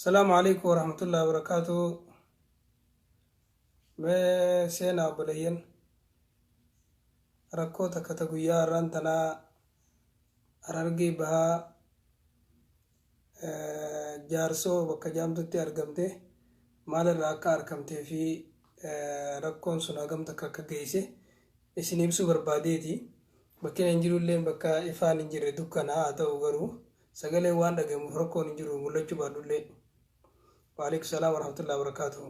Asalaamu alaikum warahmatullahi wabarakaatuh. Mee seenaa obboleeyyan rakkoo takka ta guyyaa har'aan tanaa Harargee Bahaa Jaarsoo bakka jaamtutti argamte maalirraa akka argamtee fi rakkoon sun hagam takka akka geesse isin ibsuu barbaadeeti. Bakki hin jirullee bakka ifaan hin jirre dukkana haa ta'u garuu sagaleen waan dhagahamuuf rakkoon hin jiru mul'achuu baadhullee. Waalaikum salaam warahmatullahi wabarakaatuh.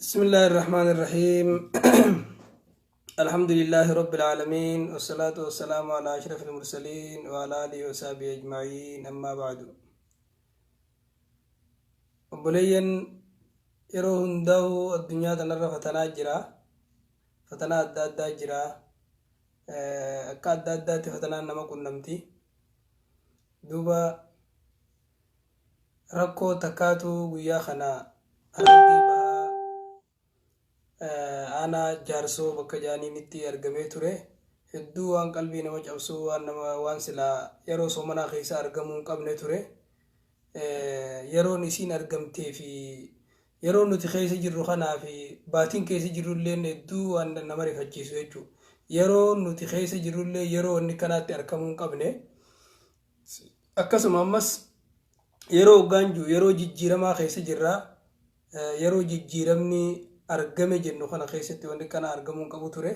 بسم الله الرحمن الرحيم. الحمد لله رب العالمين، والصلاة والسلام على أشرف المرسلين وعلى آله وصحبه أجمعين، أما بعد. Obboleeyyan, yeroo hundaa'u addunyaa tanarra fatanaa jira, fatanaa adda addaa jira. Akka adda addaatti fatanaan nama qunnamti. Duuba rakkoo takkaatu guyyaa kana Harargee Bahaa aanaa Jaarsoo bakka jaaniinitti argamee ture. Hedduu waan qalbii nama cabsuu, waan nama waan silaa yeroo soomanaa keessa argamuu hin qabne ture. Yeroon isiin argamtee fi yeroo nuti keessa jirru kanaa fi baatiin keessa jirru illee hedduu waan nama rifachiisu jechuudha. Yeroo nuti keessa jirru illee yeroo inni kanaatti argamuu hin qabne. Akkasuma ammas yeroo hoggaan jiru yeroo jijjiiramaa keessa jirra. Yeroo jijjiiramni argame jennu kana keessatti wanti kana argamuu hin qabu ture.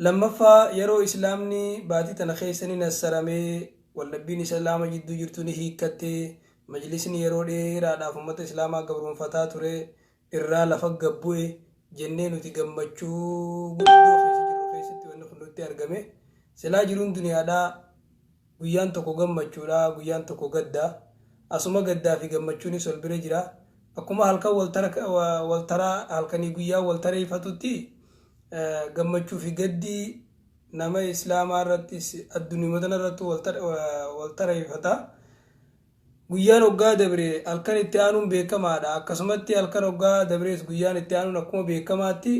Lammaffaa, yeroo islaamni baatii tana keessa ni nassaramee, waldhabbiin islaama jidduu jirtu ni hiikkattee, majlisni yeroo dheeraadhaaf uummata islaamaa gabroonfataa ture irraa lafa gabbu'e jennee nuti gammachuu guddoo keessa jirru keessatti wanni kun nutti argame. Silaa jiruun duniyaadhaa guyyaan tokko gammachuudha, guyyaan tokko gadda. Asuma gaddaa fi gammachuunis wal bira jira. Akkuma halkan waltaraa halkanii guyyaa wal tareeffatutti gammachuu fi gaddi nama islaamaa irrattis addunyaa tana irratti wal tareeffata. Guyyaan hoggaa dabre halkan itti aanuun beekamaadha. Akkasumatti halkan hoggaa dabrees guyyaan itti aanuun akkuma beekamaatti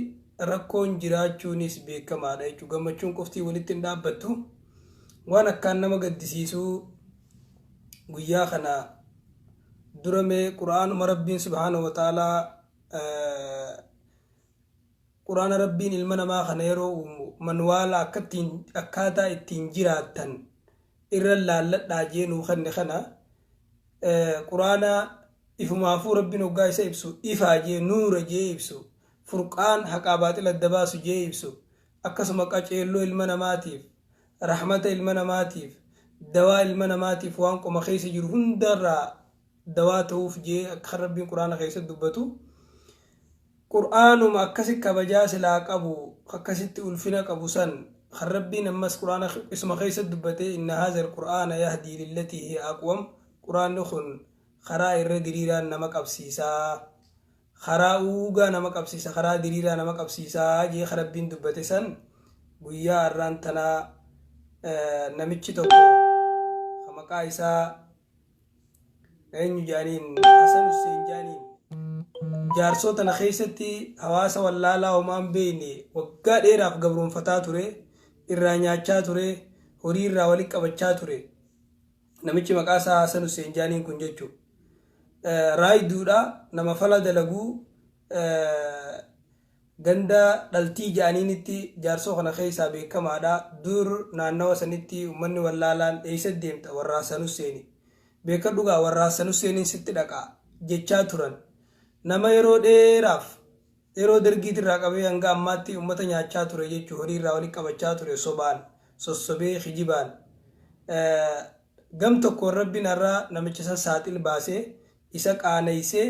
rakkoon jiraachuunis beekamaadha jechuudha. Gammachuun qoftii walitti hin dhaabbattu. Waan akkaan nama gaddisiisuu guyyaa kana dura mee quraanuma Rabbiin subhaanahu wa ta'aalaa, quraana Rabbiin ilma namaa kana yeroo uumu manwaala akka ittiin akkaataa ittiin jiraattan irra laalladhaa jee nuu kenne kana, quraana ifumaafuu Rabbiin hoggaa isa ibsu ifaa jee, nuura jee ibsu, furqaan haqaa baaxila adda baasu jee ibsu, akkasuma qaceelloo ilma namaatiif, rahmata ilma namaatiif, dawaa ilma namaatiif, waan qoma keessa jiru hundarraa dawaa ta'uuf jee akka Rabbiin quraana keessatti dubbatu, qur'aanuma akkasi kabajaa silaa qabu, akkasitti ulfina qabu san kan Rabbiin ammas quraana isuma keessatti dubbate: "Inna haadha alqur'aana yahdii lillatii hiya aqwam." Quraanni kun karaa irra diriiraan nama qabsiisaa, karaa uugaa nama qabsiisa, karaa diriiraa nama qabsiisaa jee kan Rabbiin dubbate san, guyyaa har'aan tanaa namichi tokko kan maqaa isaa eenyu jaaniin, Hasan Hussein jaaniin, Jaarsoo tana keessatti hawaasa wallaalaa homaan beekne waggaa dheeraaf gabroonfataa ture, irraa nyaachaa ture, horii irraa walitti qabachaa ture. Namichi maqaa isaa Hasan Hussein jaaniin kun jechuudha. Raayiduudha, nama fala dalaguu, ganda Dhaltii ja'aniinitti Jaarsoo kana keessaa beekamaadha. Dur naannawa sanitti uummanni wallaalaan "Eessa deemta? Warra Hasan Husseeni. Beekadhu gaa, warra Hasan Husseeniin sitti dhaqa" jechaa turan. Nama yeroo dheeraaf, yeroo dargiitirraa qabee hanga ammaatti uummata nyaachaa ture jechuu, horii irraa walitti qabachaa ture, sobaan sossobee, kijibaan. Gam tokkoon Rabbiin har'a namicha san saaxil baasee isa qaaneessee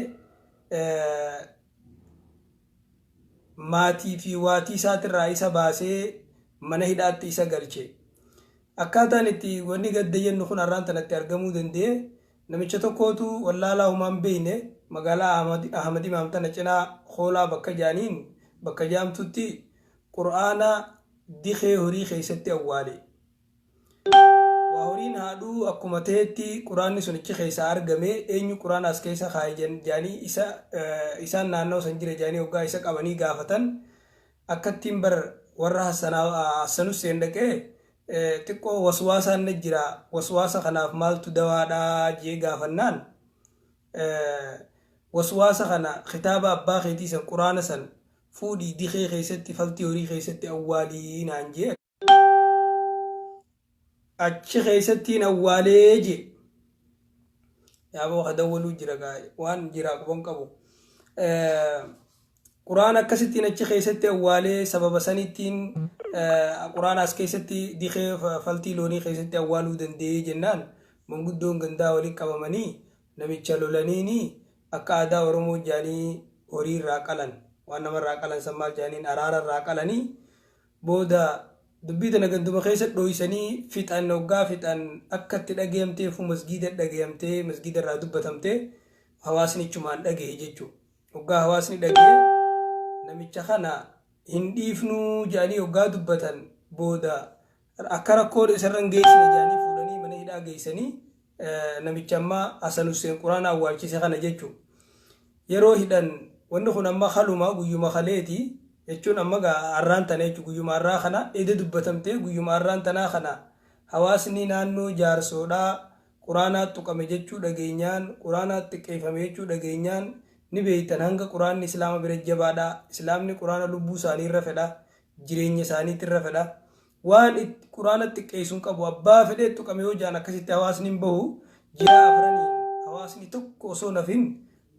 maatii fi waatii isaatirraa isa baasee mana hidhaatti isa galche. Akkaataan itti wanni gadda jennu kun har'aan tanatti argamuu danda'e, namicha tokkootu wallaalaa homaan beekne magaalaa Ahmad Imaam tana cinaa Hoolaa bakka jaaniin bakka jaamtutti qur'aana dikee horii keessatti awwaale. Waa horiin haadhuu akkuma ta'etti quraanni sun achi keessaa argame. Eenyu quraana as keessa kaa'e jaanii isa isaan naannoo san jira jaanii hoggaa isa qabanii gaafatan, akkattiin bar warra Hassan Hussein dhaqee Xiqqoo waswaasaan na jira, waswaasa kanaaf maaltu dawaadhaa jee gaafannaan, waswaasa kana kitaaba abbaa keetii san, quraana san fuudhii dikee keessatti, faltii horii keessatti awwaalii naan jee, achi keessattiin awwaalee jee. Yaaboo kadawwaluu jira gaa, waan jira quban qabu. Quraana akkasittiin achi keessatti awwaalee, sababa sanittiin quraana as keessatti dikee faltii loonii keessatti awwaaluu danda'ee jennaan, manguddoon gandaa walitti qabamanii namicha lolaniini akka aadaa Oromoo jaanii horii irraa qalan, waan namarraa qalan san maal jaaniin, araara irraa qalanii, booda dubbii tana ganduma keessa dhoysanii fixan. Hoggaa fixan akka itti dhagayamteefu masgiida dhagayamtee, masgiida irraa dubbatamtee, hawaasni ichumaan dhagaye jechuudha. Hoggaa hawaasni dhagaye, namicha kana hin dhiifnuu jedhanii hoggaa dubbatan, booda akka rakkoon isarra hin geessine jedhanii fuudhanii mana hidhaa geessanii, namicha ammaa Hasan Hussein quraana awwaalchise kana jechuudha. Yeroo hidhan, wanni kun amma haluma guyyuma kaleeti jechuun, amma arraan tana jechuudha, guyyuma arraa kana eda dubbatamtee, guyyuma arraan tanaa kana hawaasni naannoo Jaarsoodhaa quraanaa tuqame jechuu dhageenyaan, quraanaa xiqqeeffame jechuu dhageenyaan, ni beeytan hanga quraanni islaama bira jabaadha. Islaamni quraana lubbuu isaanii irra fedha, jireenya isaaniitti irra fedha. Waan quraana xiqqeessuun qabu, abbaa fedhee tuqame yoo jaan akkasitti hawaasni hin bahu. Ji'a afraniin hawaasni tokko osoo nafin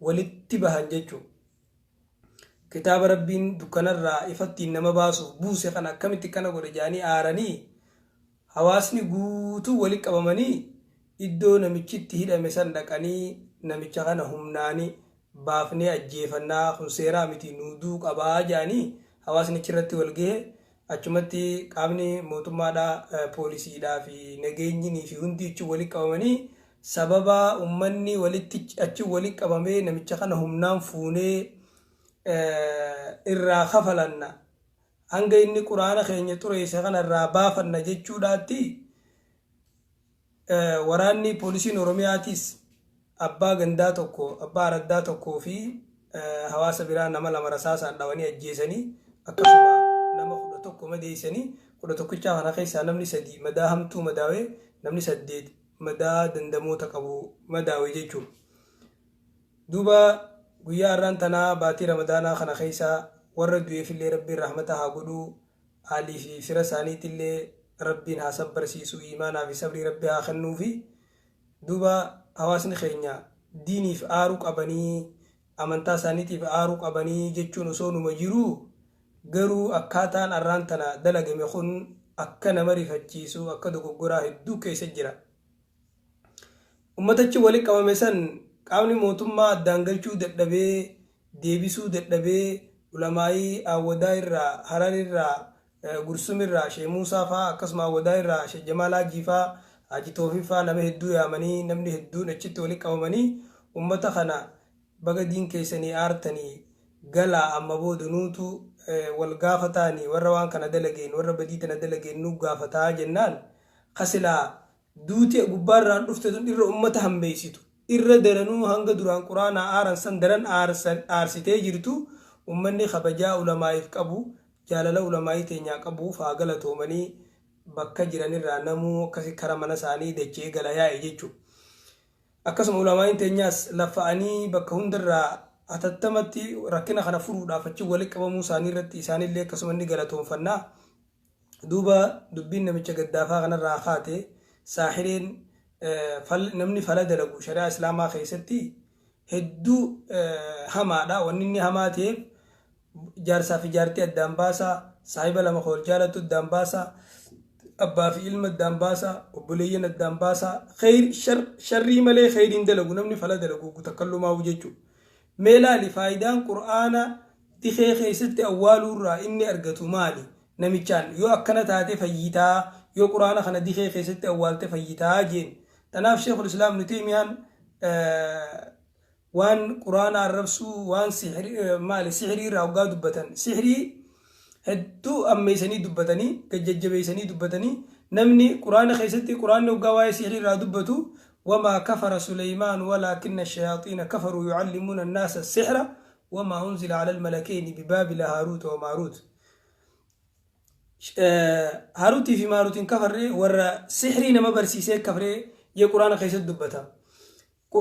walitti bahan jechuudha. Kitaaba Rabbiin dukkanarraa ifattiin nama baasuuf buuse kana akkamitti kana godhe jaanii aaranii, hawaasni guutuu walitti qabamanii iddoo namichitti hidhame san dhaqanii, namicha kana humnaanii baafnee ajjeefannaa, kun seeraa miti, nuuduu qabaa jaanii hawaasni achirratti wal gahe. Achumatti qaamni mootummaadhaa, poolisiidhaa fi nageenyinii fi hundi achi walitti qabamanii, sababa ummanni walitti achi walitti qabamee namicha kana humnaan fuunee irraa kafalanna, hanga inni quraana keenya xureesse kana irraa baafanna jechuudhaatti, waraanni poolisiin Oromiyaatis abbaa gandaa tokko, abbaa araddaa tokkoo fi hawaasa biraa nama lama rasaasaan dhawanii ajjeesanii, akkasuma nama 11 madeessanii. 11chaa kana keessaa namni sadi madaa hamtuu madaawee, namni saddeet madaa dandamoota qabu madaawe jechuudha. Duuba guyyaa har'aan tanaa baatii Ramadaanaa kana keessa warra du'eefillee Rabbiin rahmata haa godhuu, haalii fi fira isaaniitillee Rabbiin haa sabbarsiisu, imaanaa fi sabrii Rabbi haa kennuufi. Duuba hawaasni keenya diiniif aaruu qabanii, amantaa isaaniitiif aaruu qabanii jechuun osoo numa jiruu, garuu akkaataan har'aan tana dalagame kun akka nama rifachiisu, akka dogoggoraa hedduu keessa jira. Ummatachi walitti qabame san qaamni mootummaa addaan galchuu dadhabee, deebisuu dadhabee, ulamaayii Awwadaa irraa, Harar irraa, Gursum irraa Shee Muusaa fa'aa, akkasuma Awwadaa irraa Shee Jamaal Haajii fa'aa, Haaji Toofiq fa'aa, nama hedduu yaamanii, namni hedduun achitti walitti qabamanii, ummata kana baga diin keessanii aartanii galaa, amma booda nuutu wal gaafataanii, warra waan kana dalageen, warra badii tana dalageen nu gaafataa jennaan, kasilaa duuti gubbaarraan dhufte tun irra ummata hammeessitu, irra daranuu hanga duraan quraanaa aaran san daran aarsitee jirtu. Ummanni kabajaa ulamaa'iif qabu, jaalala ulamaa'ii teenyaa qabuuf haa galatoomanii, bakka jiranirraa namuu akkasi kara mana isaanii dachee gala yaa'e jechuudha. Akkasuma ulamaa'iin teenyaas laffa'anii bakka hundarraa hatattamatti rakkina kana furuudhaaf achi walitti qabamuu isaanii irratti isaanillee akkasuma inni galatoonfannaa. Duuba dubbiin namicha gaddaafaa kanarraa kaate, saahireen namni fala dalagu shari'aa islaamaa keessatti hedduu hamaadha. Wanni inni hamaa ta'eef jaarsaa fi jaartii addaan baasaa, saahiba lama wal jaalattu addaan baasaa, abbaa fi ilma addaan baasaa, obboleeyyan addaan baasaa, sharrii malee kheyriin dalagu namni fala dalagu takkallumaa'u jechuudha. Mee laali, faayidaan qur'aana dikee keessatti awwaaluurraa inni argatu maali? Namichaan yoo akkana taate fayyitaa, yoo quraana kana dikee keessatti awwaalte fayyitaa jeen. Tanaaf Sheekul Islaam Ibnu Teemiyaan waan quraana arrabsuu, waan maali, sihirii irraa hoggaa dubbatan, sihirii hedduu ammeessanii dubbatanii, gajjajjabeessanii dubbatanii, namni quraana keessatti, quraanni hoggaa waa'ee sihirii irraa dubbatu, وما كفر سليمان ولكن الشياطين كفروا يعلمون الناس السحر وما أنزل على الملكين ببابل هاروت وماروت. Haaruutii fi Maaruutiin kafarree warra sihrii nama barsiisee kafree jee Quraana keessatti dubbata.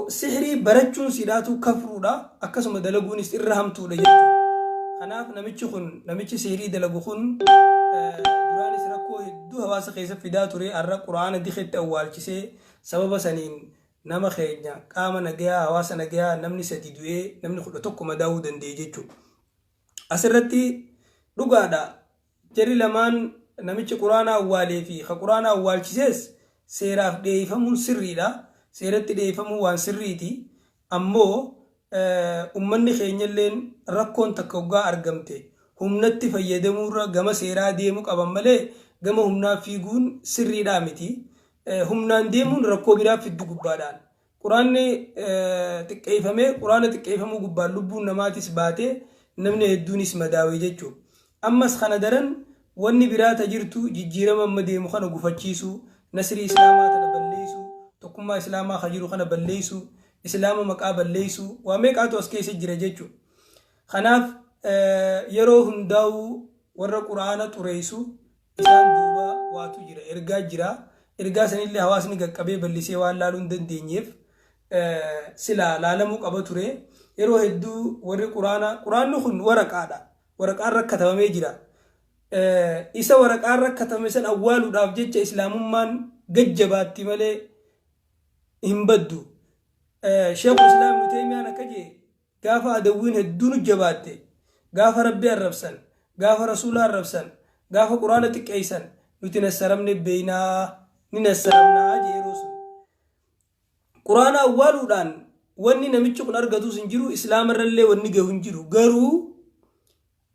Sihrii barachuun siidhaatu kafruudha, akkasuma dalaguunis irra hamtuudha jechuudha. Kanaaf namichi kun, namichi sihrii dalagu kun, duraanis rakkoo hedduu hawaasa keessa fidaa ture. Har'a Quraana dikeetti awwaalchisee, sababa saniin nama keenya, qaama nagayaa, hawaasa nagayaa, namni 3 du'ee namni 11 madaa'uu danda'e jechuudha. Asirratti dhugaadha, jarri lamaan, namichi Quraana awwaalee fi ka Quraana awwaalchisees, seeraaf dhiyeeffamuun sirriidha. Seeratti dhiyeeffamuun waan sirriiti. Ammoo ummanni keenyalleen rakkoon takka hoggaa argamte humnatti fayyadamuurra gama seeraa deemuu qaban malee gama humnaa fiiguun sirriidhaa miti. Humnaan deemuun rakkoo biraa fiddu gubbaadhaan. Quraanni xiqqeeffamee, Quraana xiqqeeffamuu gubbaan lubbuun namaatis baatee namni hedduunis madaawee jechuudha. Ammas kana daran wanni biraa ta jirtu jijjiirama amma deemu kana gufachiisuu, nasrii Islaamaa tana balleessuu, tokkummaa Islaamaa ka jiru kana balleessuu, Islaama maqaa balleessuu, waa meeqaatu as keessa jira jechuudha. Kanaaf yeroo hundaa'uu warra Quraana xureessu isaan duuba waatu jira, ergaa jira. Ergaa sanillee hawaasni qaqqabee bal'isee waan laaluu hin dandeenyeef silaa laalamuu qaba ture. Yeroo hedduu warri Quraana, Quraanni kun waraqaadha. Waraqaan rakkatamamee jira. Isa waraqaan rakkatame san awwaaluudhaaf jecha Islaamummaan gajjabaatti malee hin baddu. Sheekul Islaam Ibnu Teemiyaan akka jee, gaafa adawwiin hedduu nu jabaatte, gaafa Rabbi arrabsan, gaafa Rasuula arrabsan, gaafa Quraana xiqqeessan, nuti nassaramne beeynaa, ni nassaramnaa jee yeroo sun. Quraana awwaaluudhaan wanni namichi kun argatus hin jiru, Islaamarrallee wanni gahu hin jiru. Garuu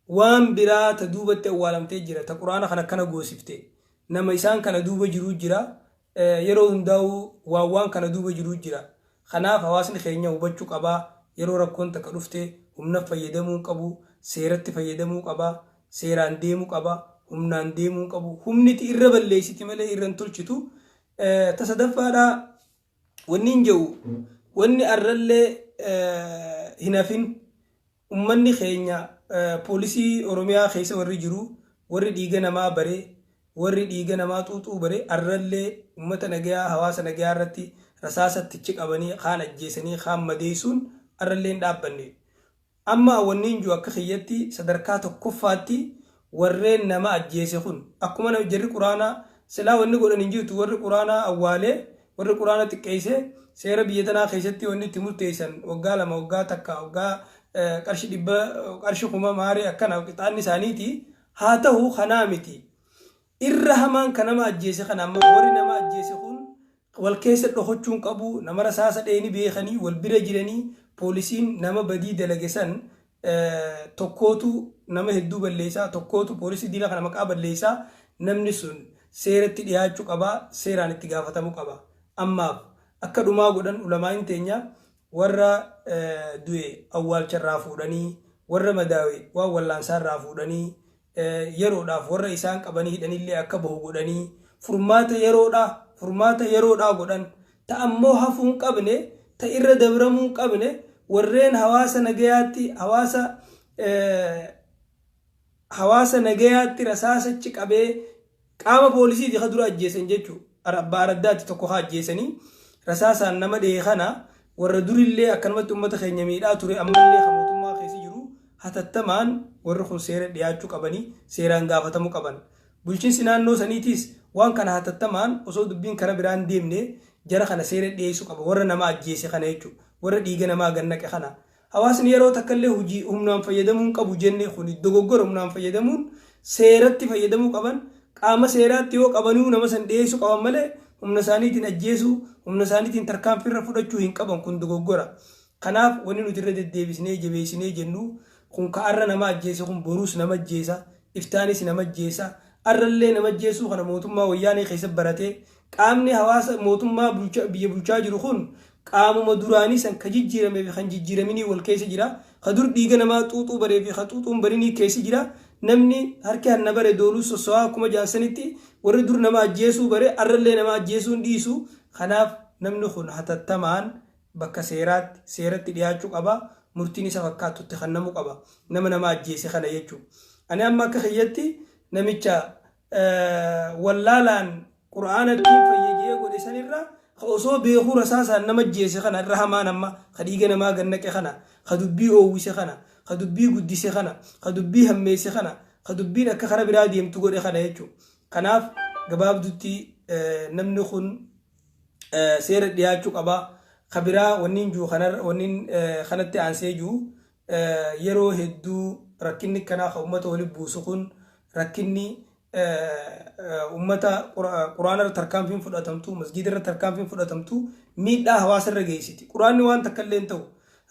waan biraa ta duubatti awwaalamtee jira, ta Quraana kana akkana goosifte. Nama isaan kana duuba jiruu jira. Yeroo hundaa'uu waan kana duuba jiruu jira. Kanaaf hawaasni keenya hubachuu qabaa. Yeroo rakkoon takka dhufte humna fayyadamuu qabu, seeratti fayyadamuu qaba, seeraan deemuu qaba, humnaan deemuu qabu. Humniti irra balleessiti malee irra hin tolchitu. Ta sadaffaadhaa wanni hin jiru, wanni arrallee hin hafin, ummanni keenya, poolisii Oromiyaa keessa warri jiru, warri dhiiga namaa bare, warri dhiiga namaa xuuxuu bare, arrallee ummata nagayaa, hawaasa nagayaa irratti rasaasa tichi qabanii kaan ajjeesanii kaan madeessuun arrallee hin dhaabbanne. Amma wanni hin jiru, akka kiyyatti sadarkaa tokkoffaatti warreen nama ajjeese kun akkuma jarri Quraanaa silaa wanni godhan hin jirtu. Warri Quraanaa awwaalee, warri Quraana xiqqeesse, seera biyya tanaa keessatti wanni itti murteessan waggaa 2, waggaa 1, waggaa qarshii 100, qarshii 1000 maaree akkana qixaanni isaaniiti haa ta'u. Kanaa miti irra hamaan kan nama ajjeese kana. Amma warri nama ajjeese kun wal keessa dhokochuun qabu. Nama rasaasa dheeni beekanii wal bira jiranii, poolisiin nama badii dalage san tokkootu nama hedduu balleessaa, tokkootu poolisii diina kana maqaa balleessaa. Namni sun seeratti dhiyaachuu qabaa, seeraan itti gaafatamuu qaba. Ammaaf akka dhumaa godhan ulamaa'in teenya warra du'e awwaalcharraa fuudhanii, warra madaawe waan wallaansaarraa fuudhanii, yeroodhaaf warra isaan qabanii hidhanillee akka bahu godhanii, furmaata yeroodhaa godhan. Ta ammoo hafuu hin qabne, ta irra dabramuu hin qabne, warreen hawaasa nagayaatti hawaasa nagayaatti rasaasachi qabee qaama poolisiiti ka dura ajjeesan jechuudha. Abbaa araddaatti tokko haa ajjeesanii rasaasaan nama dhee kana, warra durillee akkanumatti uummata keenya miidhaa ture, ammallee kan mootummaa keessa jiru, hatattamaan warri kun seera dhiyaachuu qabanii seeraan gaafatamuu qaban. Bulchiinsi naannoo saniitiis waan kana hatattamaan osoo dubbiin kara biraan deemne jara kana seera dhiyeessuu qaba, warra nama ajjeese kana jechuudha, warra dhiiga namaa gannaqe kana. Hawaasni yeroo takkallee hojii humnaan fayyadamuu qabu jenne kun dogoggora. Humnaan fayyadamuun, seeratti fayyadamuu qaban. Qaama seeraatti yoo qabanuu nama san dhiyeessuu qaban malee humna isaaniitiin ajjeesuu, humna isaaniitiin tarkaanfiirra fudhachuu hin qaban, kun dogoggora. Kanaaf wanni nuti irra deddeebisnee jabeessinee jennu kun, ka'arra nama ajjeese kun boruus nama ajjeesa, iftaanis nama ajjeesa. Arrallee nama ajjeesuu kana mootummaa Wayyaanee keessa baratee, qaamni hawaasa mootummaa biyya bulchaa jiru kun qaamuma duraanii san ka jijjiiramee fi kan jijjiiraminii wal keessa jira. Ka dur dhiiga namaa xuuxuu baree fi ka xuuxuun barinii keessa jira. Namni harki hanna bare dooluu sosso'aa akkuma jaansanitti, warri dur nama ajjeesuu bare arrallee nama ajjeesuun dhiisu. Kanaaf namni kun hatattamaan bakka seeraatti seeratti dhiyaachuu qaba. Murtiin isa fakkaatutti kennamuu qaba. Nama nama ajjeese kana jechuudha. Ani amma akka kiyyatti namicha Wallaalaan Qur'aana ittiin fayyadee godhe sanirra osoo beekuu rasaasaan nama jeese kana irra hamaan amma ka dhiiga namaa gannaqe kana, ka dubbii oowwise kana, ka dubbii guddise kana, ka dubbii hammeesse kana, ka dubbiin akka kara biraa deemtu godhe kana jechuudha. Kanaaf gabaabdutti namni kun seera dhiyaachuu qaba. Ka biraa wanniin jiru wanniin kanatti aansee jiru, yeroo hedduu rakkinni kanaa ka uummata walitti buusu kun, rakkinni uummata Quraana irra tarkaanfiin fudhatamtu, masgiida irra tarkaanfiin fudhatamtu miidhaa hawaasa irra geessiti. Quraanni waan takka illee hin ta'u.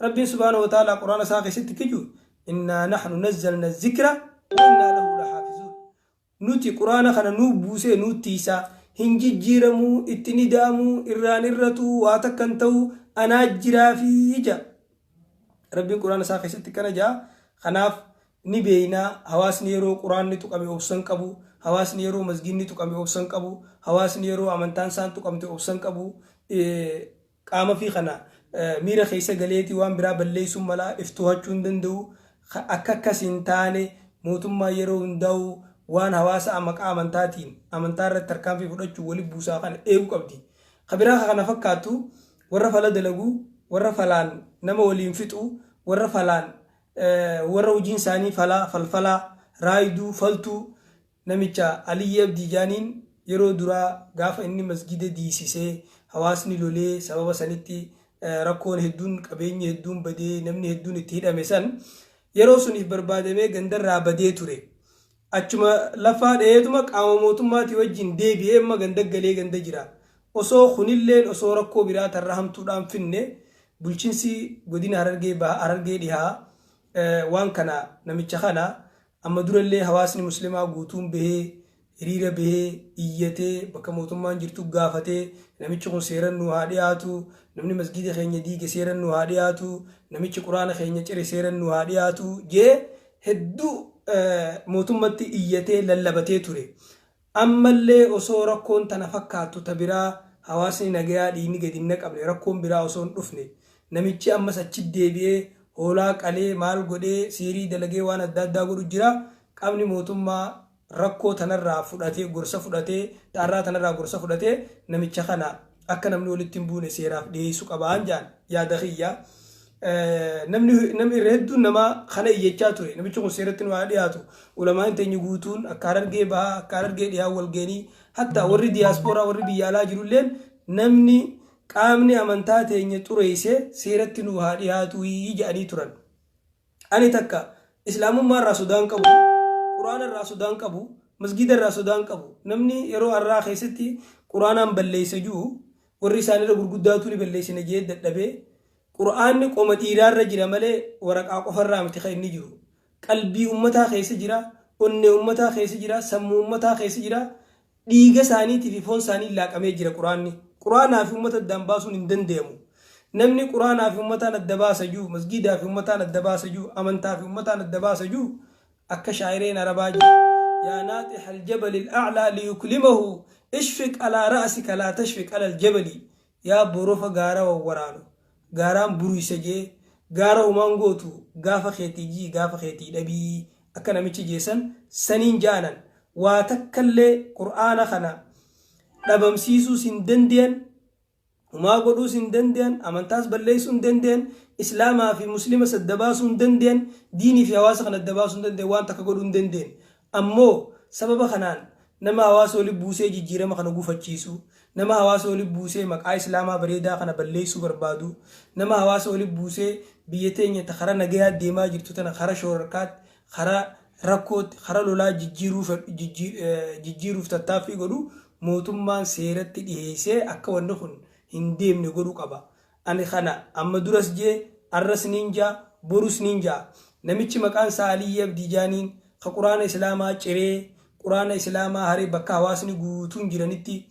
Rabbiin subhaanahu wa ta'ala Quraana isaa keessatti kiju, "Innaa nahnu nazzalna zikra wa innaa lahu lahaafizuun." Nuti Quraana kana nuu buusee nutti isaa hin jijjiiramuu, itti ni da'amuu, irraan irratu, waa takka hin ta'u, anaa jiraa fi ija. Rabbiin Quraana isaa keessatti kana jaa. Kanaaf ni beeynaa, hawaasni yeroo Quraanni tuqame obsan qabu, hawaasni yeroo masgiidni tuqame obsan qabu, hawaasni yeroo amantaan isaan tuqamte obsan qabu. Qaama fi kana miira keessa galeetii waan biraa balleessuun malaa if to'achuu hin danda'u. Akka akkas hin taane mootummaa yeroo hundaa'u waan hawaasa maqaa amantaatiin amantaa irratti tarkaanfii fudhachuu walitti buusaa kana eeguu qabdi. Ka biraa kana fakkaattu, warra fala dalagu, warra falaan nama waliin fixu, warra falaan, warra hojiin isaanii falaa, falfalaa, raayiduu, faltuu, namicha Aliyyi Abdii Jaaniin yeroo duraa gaafa inni masgida diisisee hawaasni lolee, sababa sanitti rakkoon hedduun, qabeenyi hedduun badee, namni hedduun itti hidhame san, yeroo suniif barbaadamee gandarraa badee ture. Achuma lafaa dheetuma qaama mootummaatii wajjin deebi'ee amma ganda galee ganda jira. Osoo kunilleen osoo rakkoo biraa tarra hamtuudhaan finne, bulchiinsi godina Harargee Bahaa, Harargee Dhihaa waan kana namicha kana amma durallee hawaasni muslimaa guutuun bahee hiriira bahee iyyatee bakka mootummaan jirtu gaafatee, namichi kun seeran nu haa dhiyaatu, namni masgida keenya diige seeran nu haa dhiyaatu, namichi Quraana keenya cire seeran nu haa dhiyaatu jee hedduu mootummatti iyyatee lallabatee ture. Ammallee osoo rakkoon tana fakkaattu ta biraa, hawaasni nagayaa dhiigni gadi hin naqamne, rakkoon biraa osoo hin dhufne, namichi ammas achi deebi'ee hoolaa qalee, maal godhee, siirii dalagee, waan adda addaa godhu jira. Qaamni mootummaa rakkoo tanarraa fudhatee gorsa fudhatee, xaarraa tanarraa gorsa fudhatee, namicha kana akka namni walitti hin buune seeraaf dhiyeessuu qabaan jaan yaada kiyya. Namni irra hedduun namaa kana iyyachaa ture. Namichi kun seeratti nu haa dhiyaatu. Ulamaan teenya guutuun akka Harargee Bahaa, akka Harargee Dhiyaa walgeenii, hatta warri diyaaspooraa, warri biyya alaa jirulleen, namni qaamni amantaa teenya xureesse seeratti nu haa dhiyaatu jedhanii turan. Ani takka islaamummaa irraa sodaan qabu, Quraana irraa sodaan qabu, masgida irraa sodaan qabu. Namni yeroo har'aa keessatti Quraanaan balleessa jiru, warri isaanirra gurguddaatu ni balleessina jee dadhabee, Quraanni qoma dhiiraarra jira malee waraqaa qofarraa miti kan inni jiru. Qalbii ummataa keessa jira, onnee ummataa keessa jira, sammuu ummataa keessa jira, dhiiga isaaniitii fi foon isaanii laaqamee jira Quraanni. Quraanaa fi ummata addaan baasuun hin danda'amu. Namni Quraanaa fi ummataan adda baasa jiru, masgiidaa fi ummataan adda baasa jiru, amantaa fi ummataan adda baasa jiru, akka shaayireen Arabaa jiru. "Yaa naaxiha aljabali al'aclaa liyuklimahu, ishfiq alaa ra'sika, laa tashfiq ala aljabali." Yaa borofa gaara wawwaraanu, gaaraan buruysa jee, gaara humaan gootu, gaafa keetii jii, gaafa keetii dhabii, akka namichi jeesan saniin jaanan. Waa takkallee Qur'aana kana dhabamsiisuus hin dandeyan, humaa godhuus hin dandeyan, amantaas balleessuu hin dandeyan, islaamaa fi muslimas adda baasuu hin dandeyan, diinii fi hawaasa kana adda baasuu hin dandeyan, waan takka godhuu hin dandeyan. Ammoo sababa kanaan nama hawaasa walitti buusee jijjiirama kana gufachiisu, nama hawaasa walitti buusee maqaa islaamaa bareedaa kana balleessuu barbaadu, nama hawaasa walitti buusee biyya teenya ta kara nagayaa deemaa jirtu tana kara shoorarkaatti, kara rakkootti, kara lolaa jijjiiruuf tattaaffii godhu mootummaan seeratti dhiheessee akka wanni kun hin deemne godhuu qaba. Ani kana amma duras jee, arras niin jaa, borus niin jaa. Namichi maqaan isaa Aliyyi Abdii Jaaniin ka Quraana islaamaa ciree, Quraana islaamaa haree, bakka hawaasni guutuun jiranitti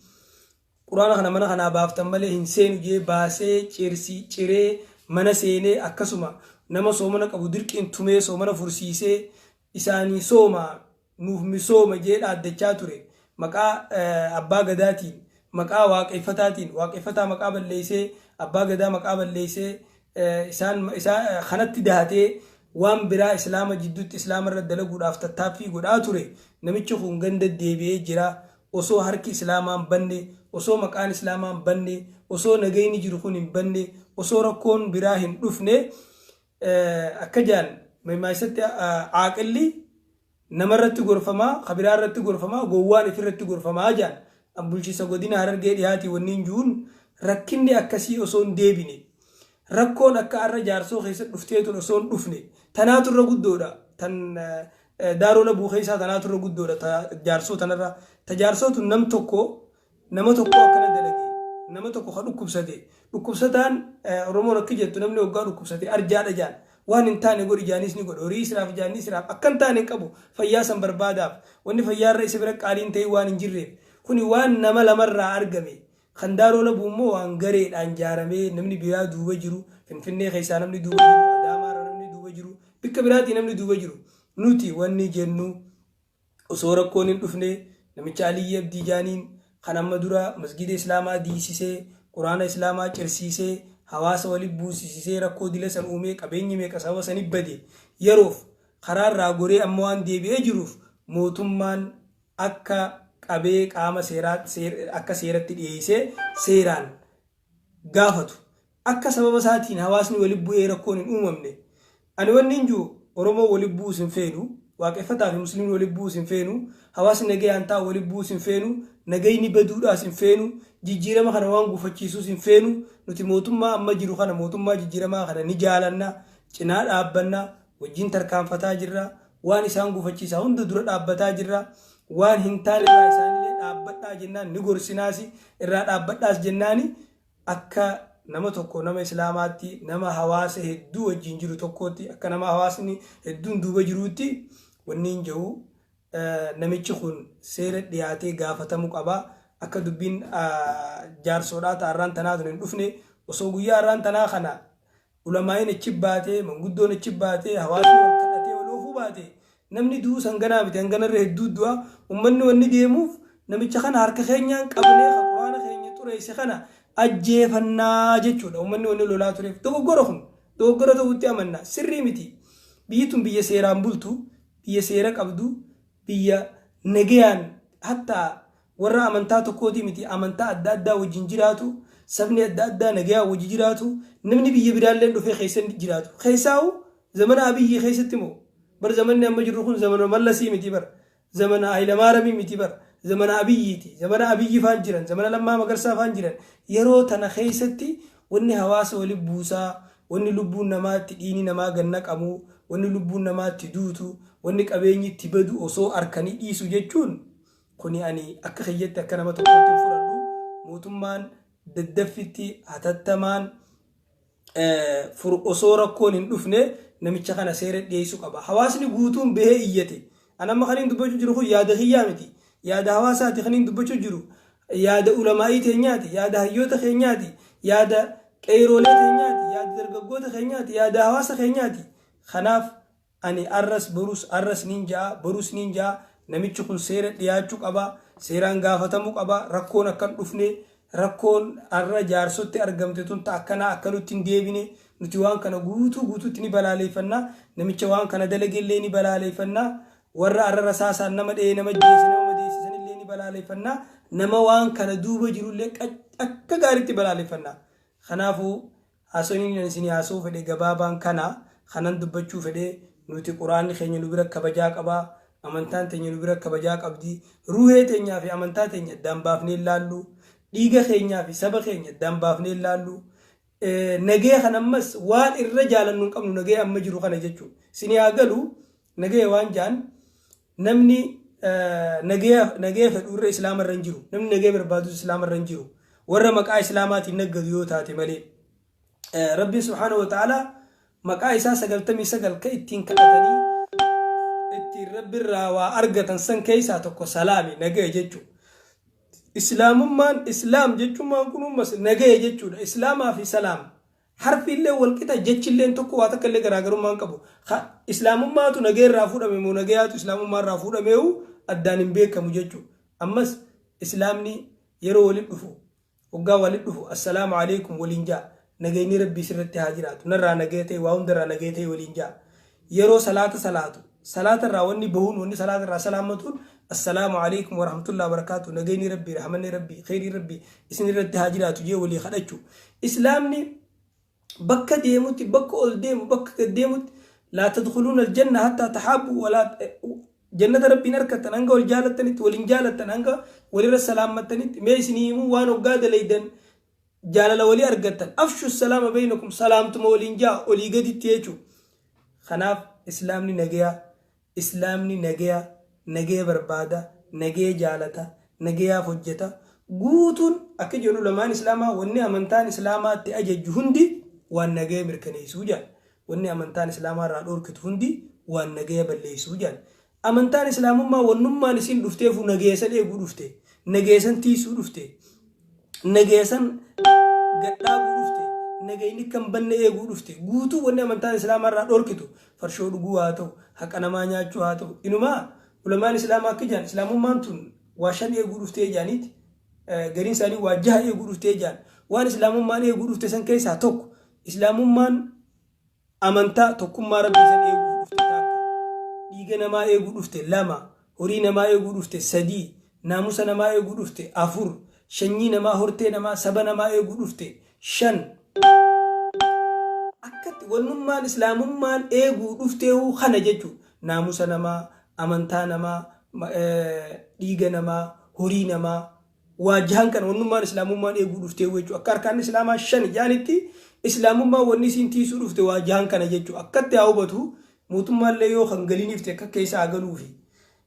Quraana kana mana kanaa baaftan malee hin seenu jee baasee cirsi ciree mana seenee, akkasuma nama soomana qabu dirqiin tumee soomana fursiisee, isaanii sooma nuuf misooma jee dhaaddachaa ture. Maqaa abbaa gadaatiin, maqaa waaqeffataatiin, waaqeffataa maqaa balleessee, abbaa gadaa maqaa balleessee, isaan kanatti dahatee waan biraa Islaama jidduutti Islaama irra dalaguudhaaf tattaaffii godhaa ture, namichi kun ganda deebi'ee jira. Osoo harki Islaamaa hin banne, osoo maqaan Islaamaa hin banne, osoo nagayni jiru kun hin banne, osoo rakkoon biraa hin dhufne, akka jaan maimaaysatti, caaqilli namarratti gorfamaa, kabiraa irratti gorfamaa, gowwaan ifirratti gorfamaa jaan. Bulchiinsa godina Harargee Dhihaatii wanniin juun, rakkinni akkasii osoo hin deebine, rakkoon akka arra Jaarsoo keessatti dhufteetun osoo hin dhufne, tanaatu irra guddoodha. Tan Daaroo Labuu keessaa tanaatu irra guddoodha ta Jaarsoo tanarra. Ta Jaarsoo tun nam tokko, nama tokko akkana dalage, nama tokko ka dhukkubsate. Dhukkubsataan, Oromoon akka jettu, namni waggaa dhukkubsate arjaadha jaan. Waan hin taane godhi jaanis ni godha. Horii israaf jaanni israaf akka hin taane hin qabu. Fayyaa san barbaadaaf. Wanni fayyaarra isa bira qaaliin ta'e waan hin jirreef. Kuni waan nama lamarraa argame. Kan Daaroo Labuu immoo waan gareedhaan jaaramee, namni biraa duuba jiru, Finfinnee keessaa namni duuba jiru, Adaamaarra namni duuba jiru, bikka biraatii namni duuba jiru. Nuti wanni jennu, osoo rakkoon hin dhufne, namicha Aliyyi Abdii jaaniin kan amma dura masgiida Islaamaa diisisee, Quraana Islaamaa cirsiisee, hawaasa wali buusisisee, rakkoo dila san uumee, qabeenyi meeqa sababa sani bade, yeroof karaarraa goree amma waan deebi'ee jiruuf, mootummaan akka qabee qaama seeraa akka seeratti dhiyeessee seeraan gaafatu, akka sababa isaatiin hawaasni wali bu'ee rakkoon hin uumamne. Ani wanni hin jiru, Oromoo wali bu'uus hin feenu, Waaqeffataa fi Musliimni wali bu'uus hin feenu, hawaasni nagayaan taa'u wali bu'uus hin feenu, nagayni baduudhaas hin feenu, jijjiirama kana waan gufachiisuus hin feenu. Nuti mootummaa amma jiru kana, mootummaa jijjiiramaa kana ni jaalanna, cinaa dhaabbanna, wajjin tarkaanfataa jirra, waan isaan gufachiisaa hunda dura dhaabbataa jirra. Waan hin taane irraa isaanillee dhaabbadhaa jennaan ni gorsinaasi, irraa dhaabbadhaas jennaani. Akka nama tokko, nama Islaamaatti, nama hawaasa hedduu wajjin jiru tokkootti, akka nama hawaasni hedduun duuba jiruutti, wanni hin jiru, namichi kun seera dhiyaatee gaafatamu qaba. Akka dubbiin Jaarsoodhaa ta'arraan tanaa tun hin dhufne, osoo guyyaa har'aan tanaa kana ulamaa'iin achi baatee, manguddoon achi baatee, hawaasni wal kadhatee wal oofuu baate, namni du'u sanganaa miti, hanganarra hedduu du'a. Ummanni wanni deemuuf namicha kana harka keenyaan qabnee ka Quraana keenya xureesse kana ajjeefannaa jechuudha. Ummanni wanni lolaa tureef dogoggora, kun dogoggora ta'uutti amanna, sirrii miti. Biyyi tun biyya seeraan bultu, biyya seera qabdu, biyya nagayaan hattaa warra amantaa tokkootii miti, amantaa adda addaa wajjin jiraatu, sabni adda addaa nagayaan wajji jiraatu, namni biyya biraallee dhufee keessa jiraatu. Keessaa'u zamana Abiyyi keessatti moo, bar zamanni amma jirru kun zamana Mallasii miti, bar zamana Hayilamaaramii miti, bar zamana Abiyyiiti. Zamana Abiyyi faan jiran, zamana Lammaa Magarsaa faan jiran. Yeroo tana keessatti wanni hawaasa wali buusaa, wanni lubbuun namaatti dhiini namaa ganna qabu, wanni lubbuun namaatti duutu, wanni qabeenyi itti badu osoo arkanii dhiisu jechuun kuni ani akka kiyyatti, akka nama tokkootti hin fudhadhu. Mootummaan daddaffitti hatattamaan osoo rakkoon hin dhufne namicha kana seera dhiyeessuu qaba. Hawaasni guutuun bahee iyyate. Ani amma kan hin dubbachuu jiru kun yaada kiyyaa miti. Yaada hawaasaati kan hin dubbachuu jiru. Yaada ulamaa'ii teenyaati. Yaada hayyoota keenyaati. Yaada qeeroolee teenyaati. Yaada dargaggoota keenyaati. Yaada hawaasa keenyaati. Kanaaf ani arras borus, arras nin ja'a, borus nin ja'a, namichi kun seera dhiyaachuu qaba. Seeraan gaafatamuu qaba. Rakkoon akka hin dhufne, rakkoon arra Jaarsotti argamte tun ta akkanaa akka nutti hin deebine, nuti waan kana guutuu guutuutti ni balaaleeffanna. Namicha waan kana dalagellee ni balaaleeffanna. Warra arra rasaasaan nama dha'ee, nama jeese, nama madeessisanillee ni balaaleeffanna. Nama waan kana duuba jirullee akka gaariitti balaaleeffanna. Kanaafuu haasawni ani isinii haasa'uu fedhe gabaabaan kana. Kanan dubbachuu fedhe, nuti Quraanni keenya nu bira kabajaa qaba, amantaan teenya nu bira kabajaa qabdi. Ruhee teenyaa fi amantaa teenya addaan baafnee ilaallu, dhiiga keenyaa fi saba keenya addaan baafnee ilaallu. Nagaya kan ammas waan irra jaalannu hin qabnu, nagaya amma jiru kana jechuudha. Isinii haa galu, nagaya waan jaan, namni nagaya fedhu irra Islaama irra hin jiru. Namni nagaya barbaadus Islaama irra hin jiru, warra maqaa Islaamaatiin naggadu yoo taate malee. Rabbiin subhaanahu wa ta'ala maqaa isaa 99 ka ittiin kadhatanii ittiin Rabbirraa waa argatan san keessaa tokko salaami, nagaya jechuudha. Islaamummaan, Islaam jechuun kun ummas nagaya jechuudha. Islaamaa fi salaam harfiillee walqixa, jechilleen tokko, waa takka illee garaagarummaa hin qabu. Islaamummaatu nagaya irraa fuudhame moo nagayaatu Islaamummaa irraa fuudhameewu addaan hin beekamu jechuudha. Ammas Islaamni yeroo walitti dhufu, waggaa walitti dhufu, "Assalaamu alaikum" waliin jaa. "Nagayni Rabbii sirratti haa jiraatu. Narraa nagaya ta'e, waa hundarraa nagaya ta'e" waliin jaa. Yeroo salaata salaatu, salaata irraa wanni bahuun, wanni salaata irraa salaammatuun, "Assalaamu alaikum warahmatullahi wabarakaatu, nagayni Rabbii, rahmanni Rabbii, kheyrii Rabbii isin irratti haa jiraatu" jee walii kadhachuu. Islaamni bakka deemutti, bakka ol deemu, bakka gad deemutti, "Laa tadkhuluuna aljanna hattaa taxaabbuu", walaa jannata Rabbiin harkattan hanga wal jaalattanitti, waliin jaalattan, hanga walirra salaammattanitti. Mee isinii himuu, waan hoggaa dalaydan jaalala walii argattan: "Afshu salaama baynakum", salaamtuma waliin jaa olii gaditti jechuu. Kanaaf Islaamni nagayaa, Islaamni nagayaa, nagaya barbaada, nagaya jaalata, nagayaaf hojjeta. Guutuun akka jedhu lamaan Islaamaa, wanni amantaan Islaamaatti ajajju hundi waan nagaya mirkaneessuu jaal, wanni amantaan Islaamaa irraa dhoorkitu hundi waan nagaya balleessuu jaal. Amantaan Islaamummaa wannummaan isin dhufteefu nagaya san eeguu dhufte, nagaya san tiisuu dhufte, nagaya san gadhaabuu dhufte, nagayni kan banne eeguu dhufte. Guutuu wanni amantaan Islaamaa irraa dhoorkitu, farshoo dhuguu haa ta'u, haqa namaa nyaachuu haa ta'u, inumaa ulamaan Islaamaa akka jedhan, Islaamummaan tun waa shan eeguu dhuftee jedhaniiti, gariin isaanii waa jaha eeguu dhuftee jedhan. Waan Islaamummaan eeguu dhufte san keessaa tokko, Islaamummaan amantaa tokkummaa Rabbii san eeguu dhufte takka, dhiiga namaa eeguu dhufte lama, horii namaa eeguu dhufte sadii, naamusa namaa eeguu dhufte afur, shanyii namaa, hortee namaa, saba namaa eeguu dhufte shan. Akkatti wannummaan Islaamummaan eeguu dhufteehu kana jechuudha: naamusa namaa, amantaa namaa, dhiiga namaa, horii namaa. Waa jahan kana wannummaan Islaamummaan eeguu dhufteehu jechuudha. Akka harkaan Islaamaa shan jaanitti, Islaamummaan wanni isiin tiisuu dhufte waa jahan kana jechuudha. Akkatti haa hubatu mootummaallee, yoo kan galiiniif akka keessa haa galuufi.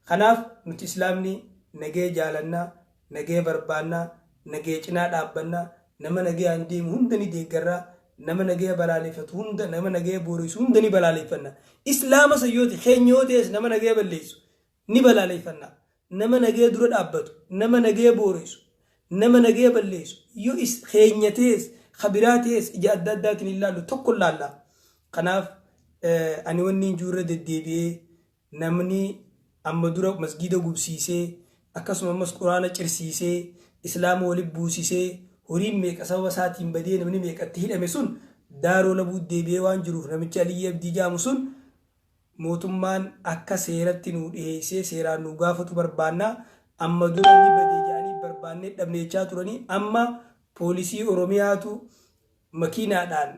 Kanaaf nuti Islaamni nagee jaalannaa, nagee barbaannaa, nagee cinaa dhaabbannaa. Nama nagayaan deemu hunda ni deeggarraa, nama nagaya balaaleffatu hunda, nama nagaya booressu hunda ni balaaleffanna. Islaama sayyooti keenya yoo ta'es, nama nagaya balleessu ni balaaleffanna. Nama nagaya dura dhaabbatu, nama nagaya booressu, nama nagaya balleessu, yoo keenya ta'es kabiraa ta'es, ija adda addaatiin ilaallu tokko ilaalla. Kanaaf ani wanni hin jiru, irra deddeebi'ee, namni amma dura masgiida gubsiisee, akkasuma ammas Quraana cirsiisee, Islaama walitti buusisee, horiin meeqa sababa isaatiin badee, namni meeqatti hidhame sun Daaroo Labuu deebi'ee waan jiruuf, namichi Aliyyi Abdii jaamu sun mootummaan akka seeratti nu dhiheessee seeraan nu gaafatu barbaannaa. Amma dura ni badee jedhanii barbaannee dhabneechaa turanii, amma poolisii Oromiyaatu makiinaadhaan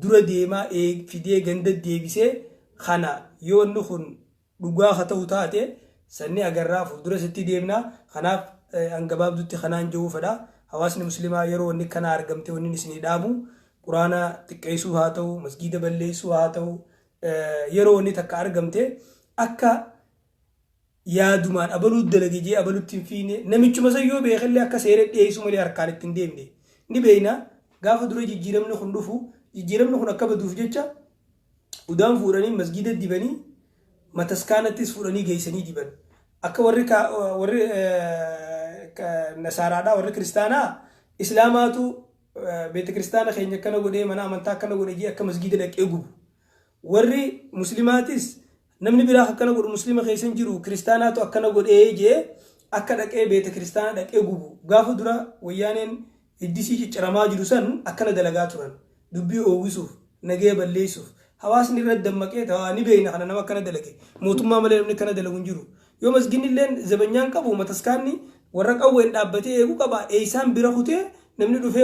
dura deemaa fidee ganda deebisee. Kana yoo inni kun dhugaa haa ta'u taate, sanni agarraa fuuldura sitti deemnaa. Kanaaf hangabaabdutti kanaan jiru fedha. Hawaasni Muslimaa yeroo wanni kana argamte, wanni isinii dhaabu, Quraana xiqqeessuu haa ta'u, masgiida balleessuu haa ta'u, yeroo wanni takka argamte akka yaadumaan abaluu dalage jee abalutti hin fiine. Namichuma san yoo beekellee akka seera dhiyeessuu malee harkaan ittiin deemne ni beeyna. Gaafa dura jijjiiramni kun dhufu, jijjiiramni kun akka baduuf jecha udaan fuudhanii masgiida dibanii, mataskaanattis fuudhanii geessanii diban. Akka warri Nasaaraadhaa, warri Kiristaanaa, Islaamaatu beeta Kiristaana keenya akkana godhee, mana amantaa akkana godhe jee akka masgiida dhaqee gubu. Warri Muslimaatis namni biraa akkana godhu Muslima keessa hin jiru, Kiristaanaatu akkana godhee jee akka dhaqee beeta Kiristaana dhaqee gubu. Gaafa dura Wayyaaneen hiddisii cicciramaa jiru san akkana dalagaa turan, dubbii oowwisuuf, nagaya balleessuuf. Hawaasni irra dammaqee ta'aa ni beeyna kana nama akkana dalage mootummaa malee namni akkana dalagu hin jiru. Yoo masginni illeen zabanyaan qabu, mataskaanni warra qawween dhaabbatee eeguu qaba. Eeysaan bira kutee namni dhufee